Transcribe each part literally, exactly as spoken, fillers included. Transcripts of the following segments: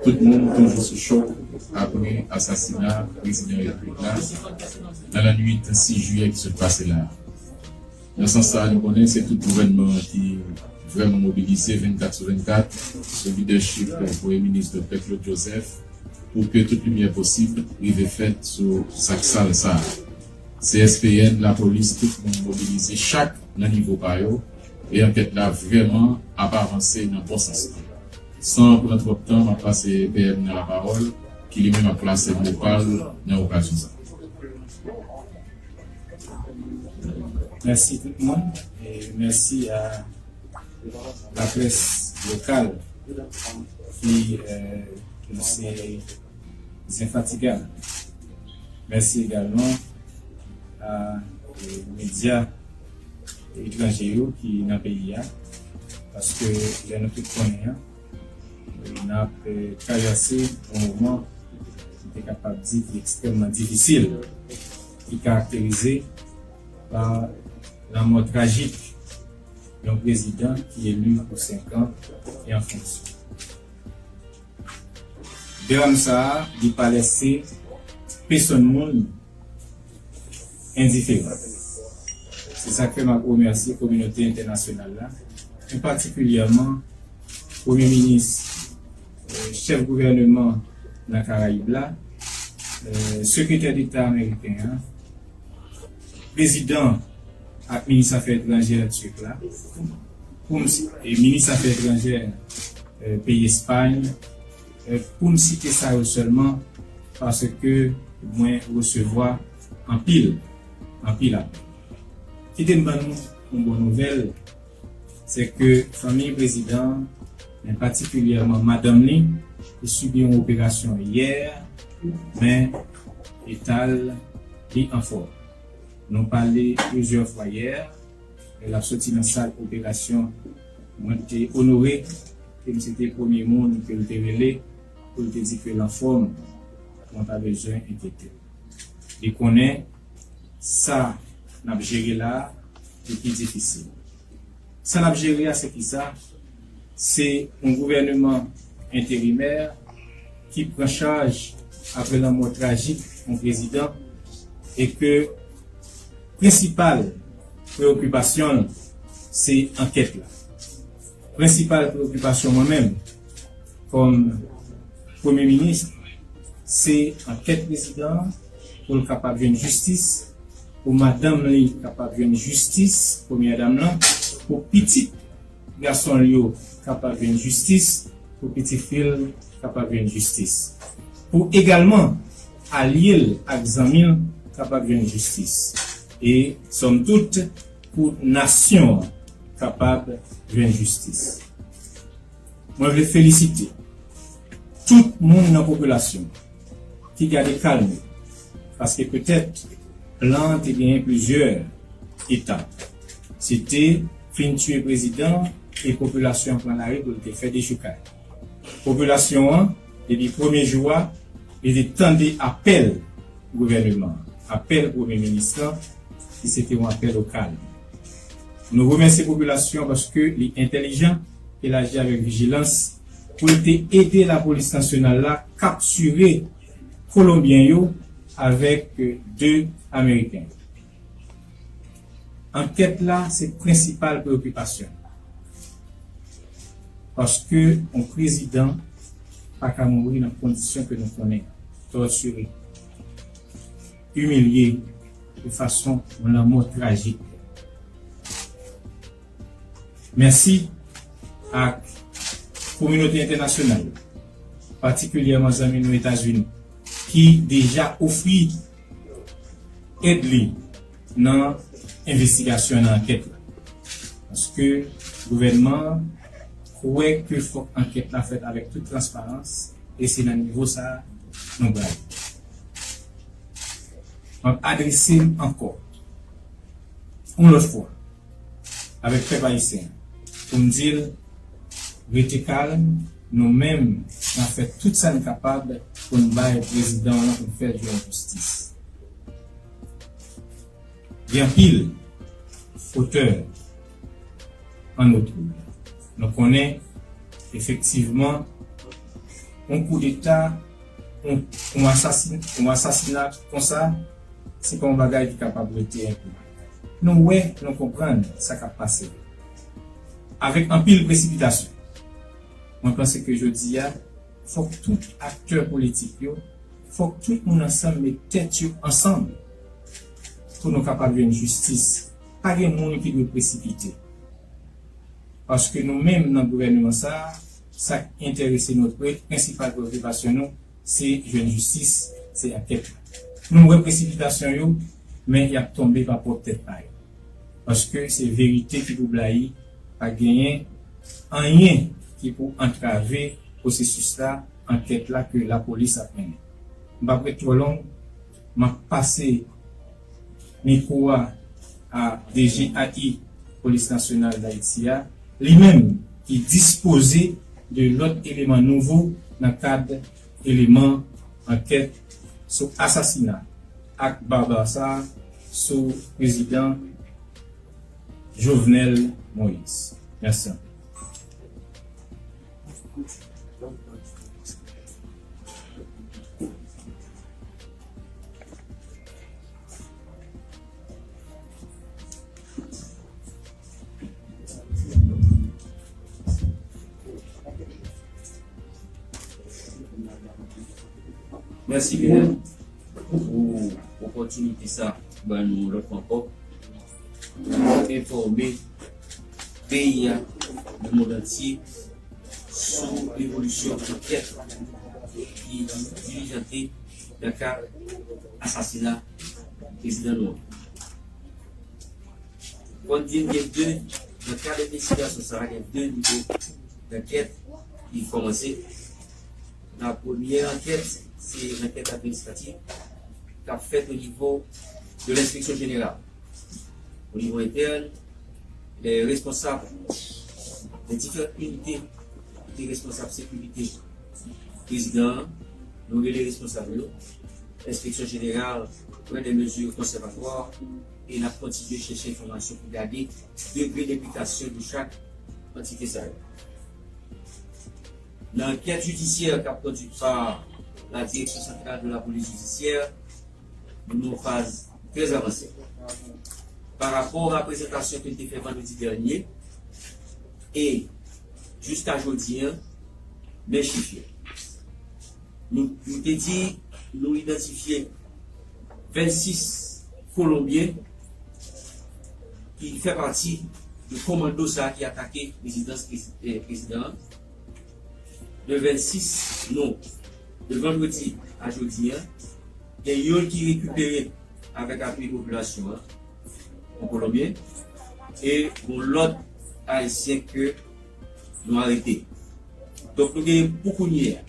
Tout moun toujou sou chòk apre asasina prezidan repiblik la nan lannwit sis jiyè ki sot pase la. Nan sans sa, nou konnen se tout gouvènman an ki vrèman mobilize vennkat sou vennkat sou lidèchip Premye Minis Doktè Claude Joseph pou ke tout limyè posib rive fèt sou zak sal sa a. C S P N, lapolis, tout moun mobilize chak nan nivo pa yo, e ankèt la vrèman ap avanse nan bon sans lan. San pran twòp tan, m ap pase P M nan lapawòl, ki li menm ap plase mo pa l nan okazyon sa a. Mèsi tout moun, e mèsi a laprès lokal ki, euh, ki se enfatigab. Mèsi egalman a, e, medya etranje yo ki nan peyi a, paske lè nou tout konnen an, n ap, e, travèse yon moman, nou te kapab di, ki ekstrèmman difisil, ki karakterize pa lanmò trajik yon prezidan ki eli pou senk an e an fonksyon. Dram sa a, li pa lese pèsonn moun endiferan. Se sa k fè m ap remèsye kominote entènasyonal la, pi patikilyèman Premye Minis, euh, chèf gouvèneman nan Karayib la, euh, Sekretè Deta ameriken an, prezidan ak minis afè etranjè Turk la, pou m si- e minis afè etranjè, euh, peyi Espay, euh, pou m site sa yo sèlman, paske mwen resevwa anpil, anpil apèl. Kite m ban nou yon bon nouvèl, se ke fanmi prezidan an, men patikilyèman madanm li, te sibi yon operasyon yè, men eta l, li anfòm. Nou pale plizyè fwa yè, lè l ap soti nan sal operasyon, mwen te onore ke m se te premye moun ke l te rele pou l te di ke l anfòm, mwen pa bezwen enkyete. Li konnen sa n ap jere la a, li pi difisil. Sa n ap jere a, se kisa? Se yon gouvèneman enterimè ki pran chaj apre lanmò trajik yon prezidan e ke prensipal preyokipasyon l se ankèt la. Prensipal preyokipasyon mwen menm, kòm Premye Minis, se ankèt prezidan an pou l kapab jwenn jistis, pou madanm li kapab jwenn jistis, premyè dam lan, pou pitit gason l yo kapab jwenn jistis, pou pitit fi l kapab jwenn jistis. Pou egalman alye l ak zanmi l kapab jwenn jistis. E, sòm tout, pou nasyon an kapab jwenn jistis. Mwen vle felisite tout moun nan popilasyon ki gade ka l menm, paske petèt plan an te genyen plizyè etap. Se te fin tiye prezidan an e popilasyon an pran lari pou l te fè dechoukay. Popilasyon an, depi premye jou a, li te tande apèl gouvèneman an, apèl premye minis lan, ki se te yon apèl o kalm. Nou remèsye popilasyon an paske li entèlijan e l aji avèk vijilans pou l te ede lapolis nasyonal la kaptire Kolonbyen yo avèk de Ameriken. Ankèt la se prensipal preyokipasyon. Paske yon prezidan pa ka mouri nan kondisyon ke nou konnen, tòtire, imilye de fason yon lanmò trajik. Mèsi ak kominote entènasyonal, patikilyèman zanmi nou Etazini, ki deja ofri èd li nan envestigasyon, nan ankèt la. Paske gouvènman an kwè ke fòk ankèt la fèt avèk tout transparans, e se nan nivo sa a nou pral. M ap adrese m ankò, yon lòt fwa, avèk pèp ayisyen an, pou m di l, rete kalm, nou menm, n ap fè tout sa n kapab pou n bay prezidan an, pou n fè l jwenn jistis. Gen anpil otè an nou twouble. Nou konnen, efektivman, Yon koudeta, yon, yon asasin, yon asasina konsa, se pa yon bagay ki kapab rete enpi. Nou wè, nou konprann sa k ap pase. Avèk anpil presipitasyon, mwen panse ke jodi a, fòk tout aktè politik yo, fòk tout moun ansanm met tèt yo ansanm pou nou kapab jwenn jistis. Pa gen moun ki dwe presipite. Paske nou menm nan gouvènman sa a, sa k enterese nou, pre-, prensipal preokipasyon nou, se jwenn jistis, se ankèt la. Nou wè presipitasyon yo, men y ap tonbe pa pwòp tèt pa yo. Paske se verite ki pou blayi, pa genyen anyen ki pou antrave pwosesis la, ankèt la ke lapolis ap mennen. M p ap ret twò long, m ap pase mikwo a a D G A I Polis Nasyonal Dayiti a, li menm ki dispoze de lòt eleman nouvo nan kad eleman ankèt sou asasina ak baba sa sou prezidan Jovenel Moïse. Mèsi anpil. Mèsi Benel pou opòtinite sa ban nou lòt fwa ankò pou enfòme peyi a, lemonn antye, sou evolisyon ankèt ki dilijante nan ka asasina prezidan nou an. Fò n di n gen de, nan kad envestigasyon sa a, gen de nivo dankèt ki kòmanse. La premyè ankèt, se lankèt administratif k ap fèt o nivo de lenspeksyon jeneral. O nivo entèn, lè responsab de diferan inite ki te responsab sekirite prezidan an, nou rele responsab yo. Lenspeksyon jeneral pran de mezi konsèvatwa e n ap kontinye chèche enfòmasyon pou gade degre enplikasyon de chak antite sa yo. Nan ankèt jidisyè k ap kondui pa la Direction Centrale de la Police Judiciaire, nou nan yon faz trè avanse. Pa rapò a prezantasyon ke n te fè vandredi dènye, e jiska jodi a, men chif yo. Nou, nou te di nou idantifye vennsis Kolonbyen ki fè pati de komando sa a ki atake rezidans prezi-, eh, prezidan an. De vennsis non, de vandredi a jodi a, gen youn ki rekipere avèk apui popilasyon an, yon Kolonbyen, e yon lòt Ayisyen ke nou arete. Donk, nou gen pou kounye a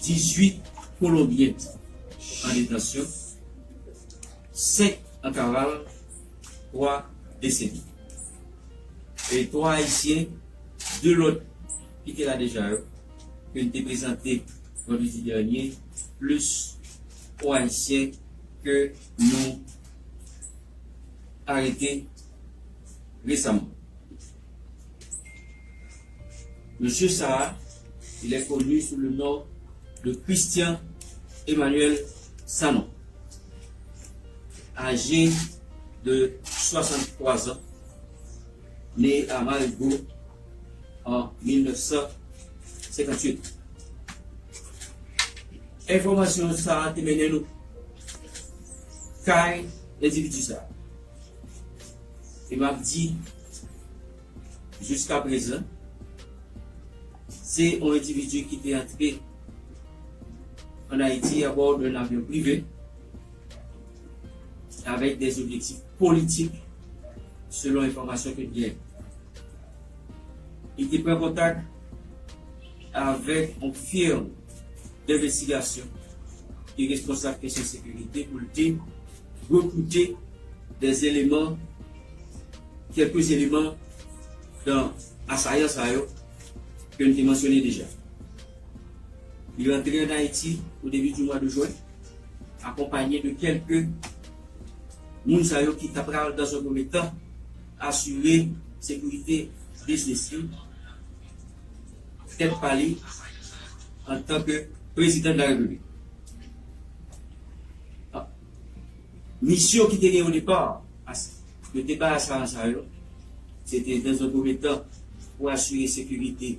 dizuit Kolonbyen an detansyon, senk an kaval, twa desede. E twa Ayisyen, de lòt ki te la deja yo, ke n te prezante vandredi dènye, plis yon Ayisyen ke nou arete resaman. Monsieur Sarr, il est connu sous le nom de Christian Emmanuel Sanon, âgé de soixante-trois ans, né à Marigot en mille neuf cent cinquante-huit. Enfòmasyon sa a te mennen nou kay endividi sa a. E m ap di, jiska prezan, se yon endividi ki te antre ann Ayiti abò d'un avion privé avèk des objectifs politiques, selon enfòmasyon ke n gen. Li te pran kontak avèk yon firm denvestigasyon ki responsab kesyon sekirite pou l te rekrite des éléments, quelques éléments dans asayan sa yo ke n te mansyone deja. Li rantre ann Ayiti o debi di mwa de jen, akonpaye de kèlke moun sa yo ki ta pral, dans un premier temps, asire sekirite biznis li. tèt pa li antanke prezidan de la repiblik. Misyon ki te gen o depa, as-, yo te bay asayan sa yo, se te, dans un premier temps, pou asire sekirite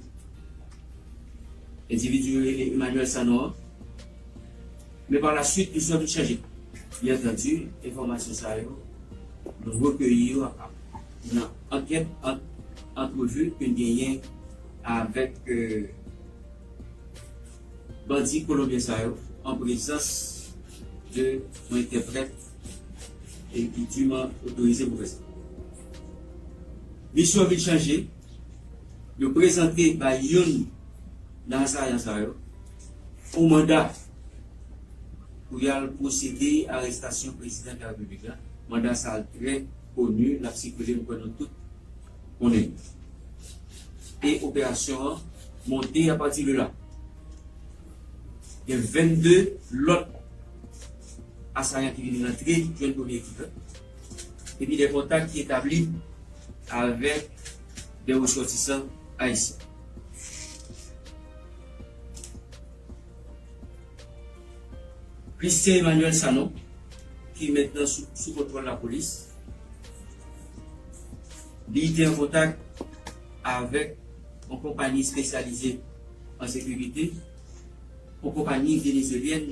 endividi yo rele Emmanuel Sanon an. Men pa la swit, istwa vin chanje. Byen antandi, enfòmasyon sa yo, nou rekeyi yo nan ankèt, an, antrevi ke n genyen avèk, euh, bandi kolonbyen sa yo, an prezans de yon entèprèt e ki diman otorize pou fè sa. Misyon vin chanje, yo prezante bay youn nan asayan sa yo yon manda pou y al pwosede arestasyon prezidan de la repiblik la. Manda sa a trè koni, l ap sikile, m kwè nou tout konnen. E operasyon an monte apati de la. Gen vennde lòt asayan ki vin rantre jwenn premye ekip la. Epi de kontak ki etabli avèk de resòtisan ayisyen. Christian Emmanuel Sanon, ki mentnan sou, sou kontwòl lapolis, li te an kontak avèk yon konpayi espesyalize an sekirite, yon konpayi venezelyèn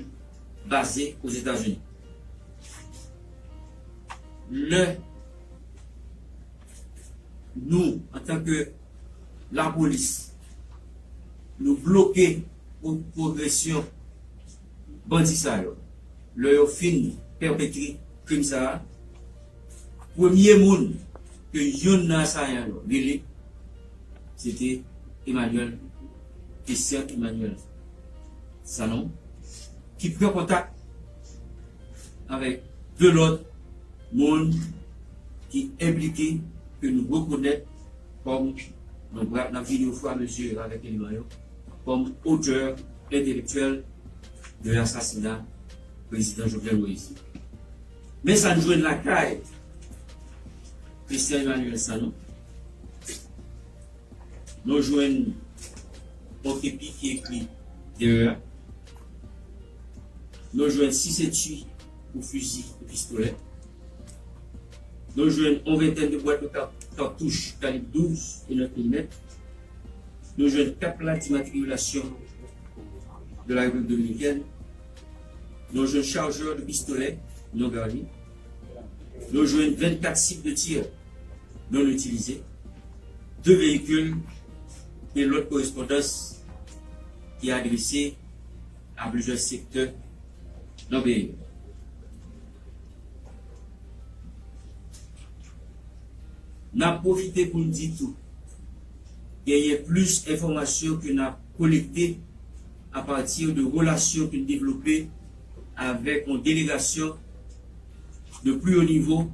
baze Ozetazini. Lè nou, antanke lapolis, nou bloke pro-, pwogresyon bandi sa yo. Lè yo fin pèpetre krim sa a, premye moun ke youn nan asayan yo rele, se te Emmanuel, Christian Emmanuel Sanon, ki pran kontak avèk de lòt moun ki enplike, ke nou rekonèt kòm, nou pral, n ap vini oframezi avèk eleman yo, kòm otè entelektyèl de asasina prezidan Jovenel Moïse. Men sa n jwenn lakay Christian Emmanuel Sanon. Nou jwenn yon kepi ki ekri derrière. Nou jwenn sis etui pou fizi e pistolè. Nou jwenn yon ventèn de bwat de ka-, katouch kalib douz e nèf milimèt. Nou jwenn kat plat dimatrikilasyon de la Repiblik Dominikèn. Nou jwenn chajè de pistolè non garni. Nou jwenn vennkat sik de tir non itilize, de veyikil e lòt korespondans ki adrese a plizyè sektè nan peyi a. N ap pwofite pou n di tou, genyen plis enfòmasyon ke n ap kolekte apati de relasyon ke n devlope avèk yon delegasyon de plus haut niveau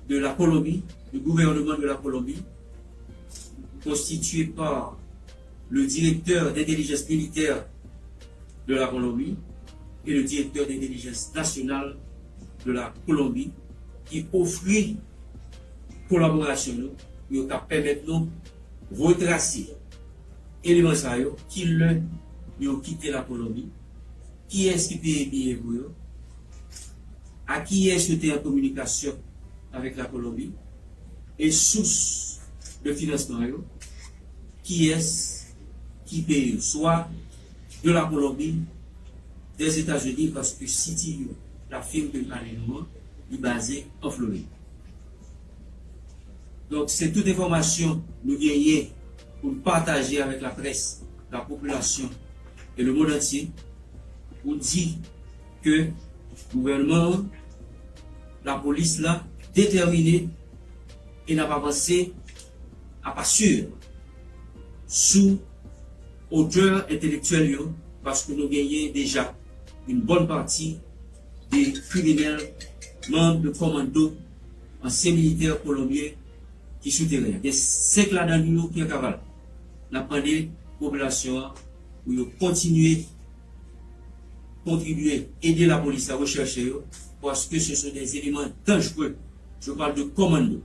de la Colombie, du gouvernement de la Colombie, constitué par le directeur d'intelligence militaire de la Colombie et le directeur d'intelligence nationale de la Colombie, ki ofri kolaborasyon nou, yo ka pèmèt nou retrase eleman sa yo, ki lè yo kite la Kolonbi, kiyès ki peye biye pou yo, a kiyès yo te an kominikasyon avèk la Kolonbi, e sous de finansman yo, kiyès ki peye yo, swa de la Kolonbi, dèzetazini, paske siti yo, la firm ke m pale nou an, li baze an Florid. Donk, se tout enfòmasyon nou genyen pou n pataje avèk laprès, lapopilasyon e lemonn antye, pou n di ke gouvènman an, lapolis la, detèmine e n ap avanse a pa sir sou otè entelektyèl yo, paske nou genyen deja yon bòn pati de kriminèl, manm de kòmando, ansyen militè kolonbyen ki sou teren an. Gen senk ladan yo ki an kaval. N ap mande popilasyon an pou yo kontinye kontribye, ede lapolis la rechèche yo, paske ce sont des éléments dangereux. Je parle de kòmando.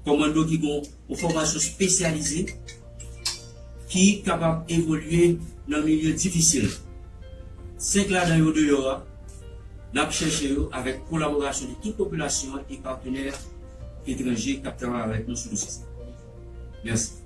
Kòmando ki gon yon fòmasyon espesyalize, ki kapab evolye nan milye difisil. Senk ladan yo deyò a, n ap chèche yo avèk kolaborasyon de tout popilasyon an e patenè etranje k ap travay avèk nou sou dosye sa. Mèsi.